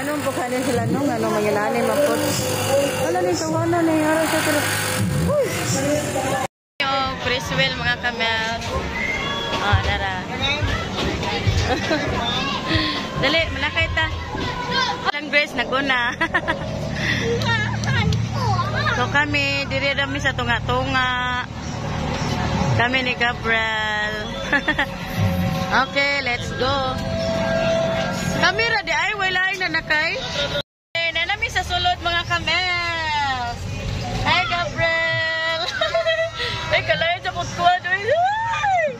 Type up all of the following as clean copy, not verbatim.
Anong bukanin sila nung ano manginani mapot. Wala ni tawanan ni ara sa pero. Uy. Yung Friswell mga kamel. Oh, dara. Dali, malakay ta. Lang Grace naguna. So kami diri rami sa tunga-tunga. Kami ni Gabriel. Okay, let's go. Kami ra di ay wala ay nanakay. Eh, nanami sa sulod mga kamel. Hi Gabriel. Ay kalayo sa kutkuan. Ay, ay!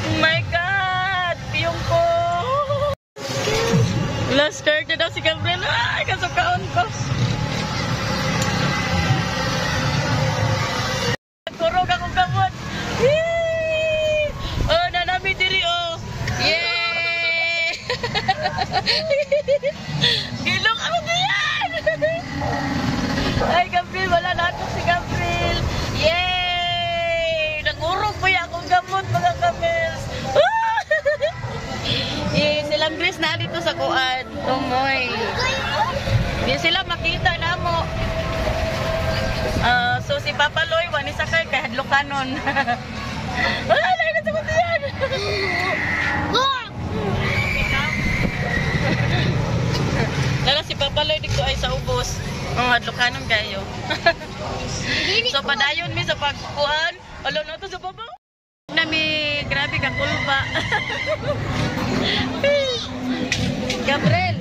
Oh my God, piyong ko. Last skirt na daw si Gabriel. Ay, kasukaon ko. Kurog akong gamot. Yee! Oh, nanami diri oh. Yay! Gilong ako diyan! Ay, Gabriel, wala na ako si Gabriel. Yay! Nagurog pa ya akong gamot, mga kamels. Eh, silang Grace na dito sa kuan. Tumoy. Di sila makita na mo. Ah, so si Papa Loy, wani sakay kay hadlokanon. Wala na sa kutiyan. Lala si Papa Loy dito ay sa ubos. Ang hadlokanon kayo. So padayon mi sa pagkuan. Alo na to sa baba. Nami grabe ka kulba. Gabriel.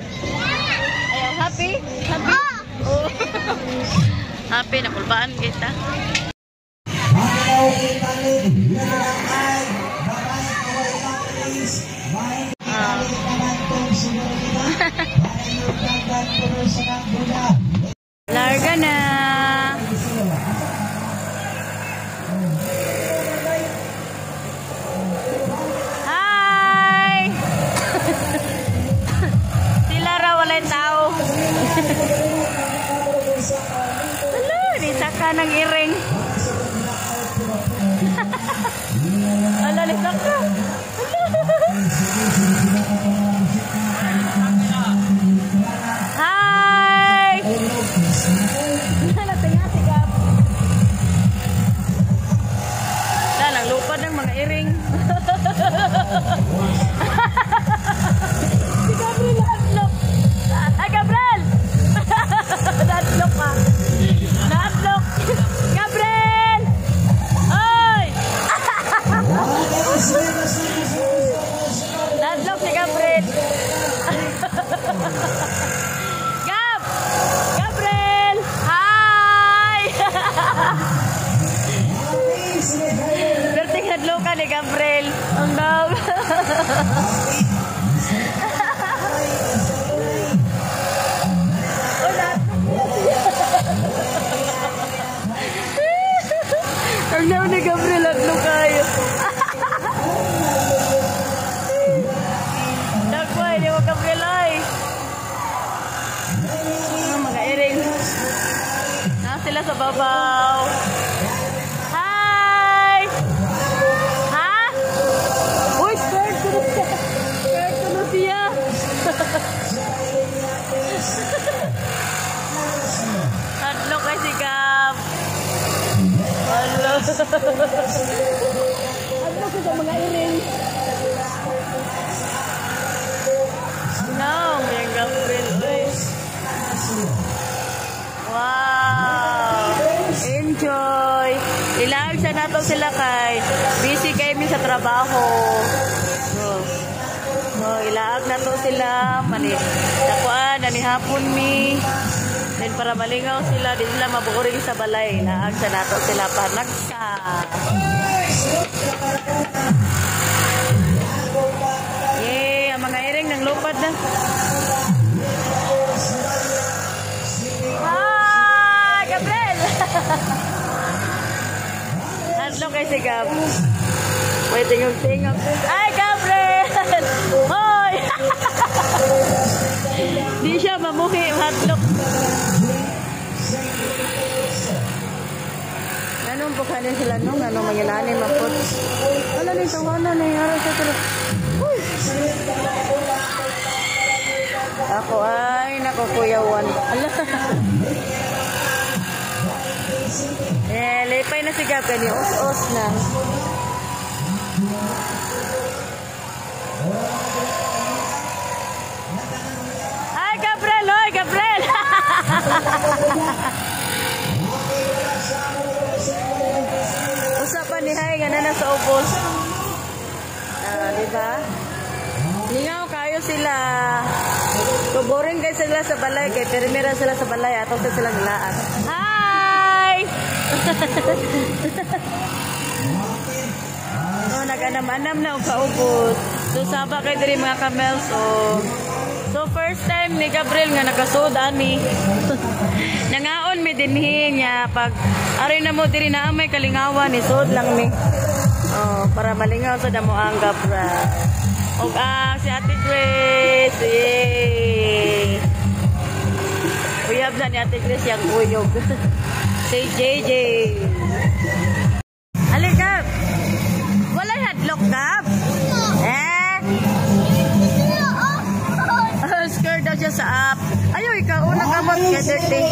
Ayaw, happy? Happy? Oh. Happy na kulbaan kita. Larga na. Hi! Sila ra walay tao. Hala, di saka ng iring. Hala, di saka. Hi! Natinga si Gab. Wala, nang lupad ng mga iring. Si Gabriel naadlok. Ay, Gabriel! Naadlok ka. Naadlok. Gabriel! Oy! Naadlok si Gabriel. Gab! Gabriel! Hi! Perting hadlokan ni Gabriel. Ang dam. Ang dam ni Gabriel hadlok kayo. Dagway, di mo Gabriel ay. Ang mga iring. Na sila sa babaw. Hi! Ha? Uy, scared ko na siya. Scared ko na siya. Hadlok kay si Gab. Hello. Hadlok ko sa mga iring. No, may Gabriel. Uy. Wow! Enjoy! Ilaag sa nato sila kay busy kay mi sa trabaho. So, so ilaag nato sila mani nakuan na ni hapon mi. Then para malingaw sila, di sila maburing sa balay. Ilaag sa nato sila panagsa. Yay! Ang mga iring nang lupad na. Hi, Gabriel! Hadlok kay si Gab. Wait, tingog-tingog. Ay, Gabriel! Hoy! Di siya mamuhi, hadlok. Anong bukanin sila nung ano manginani mapot. Wala ni tawanan ni ara sa pero. Uy! Ako ay nako Akong kuyawan. Ala. Eh, lipay na si Gab kani os-os na. Ay, Gabriel! Hoy, Gabriel! Usa pa ni Hay nga na nasa ubos. Ah, di ba? Lingaw kayo sila. So boring kay sila sa balay kay permira sila sa balay ato sa silang laat. Hi! Oh, nag-anam-anam na og kaubos. So saba kay diri, mga kamels, oh. So first time ni Gabriel nga nakasud ani. Nangaon mi dinhi niya pag ari na mo diri na may kalingawan ni sud lang mi. Oh, para malingaw sa damo ang Gabriel. Og ang si Ate Grace. Yay! Uyab na ni Ate Grace yang uyog. Si JJ. Halika. Walay hadlok, Gab. Eh? Scared daw siya sa app. Ayaw, ikaw unang kamot kay dirty.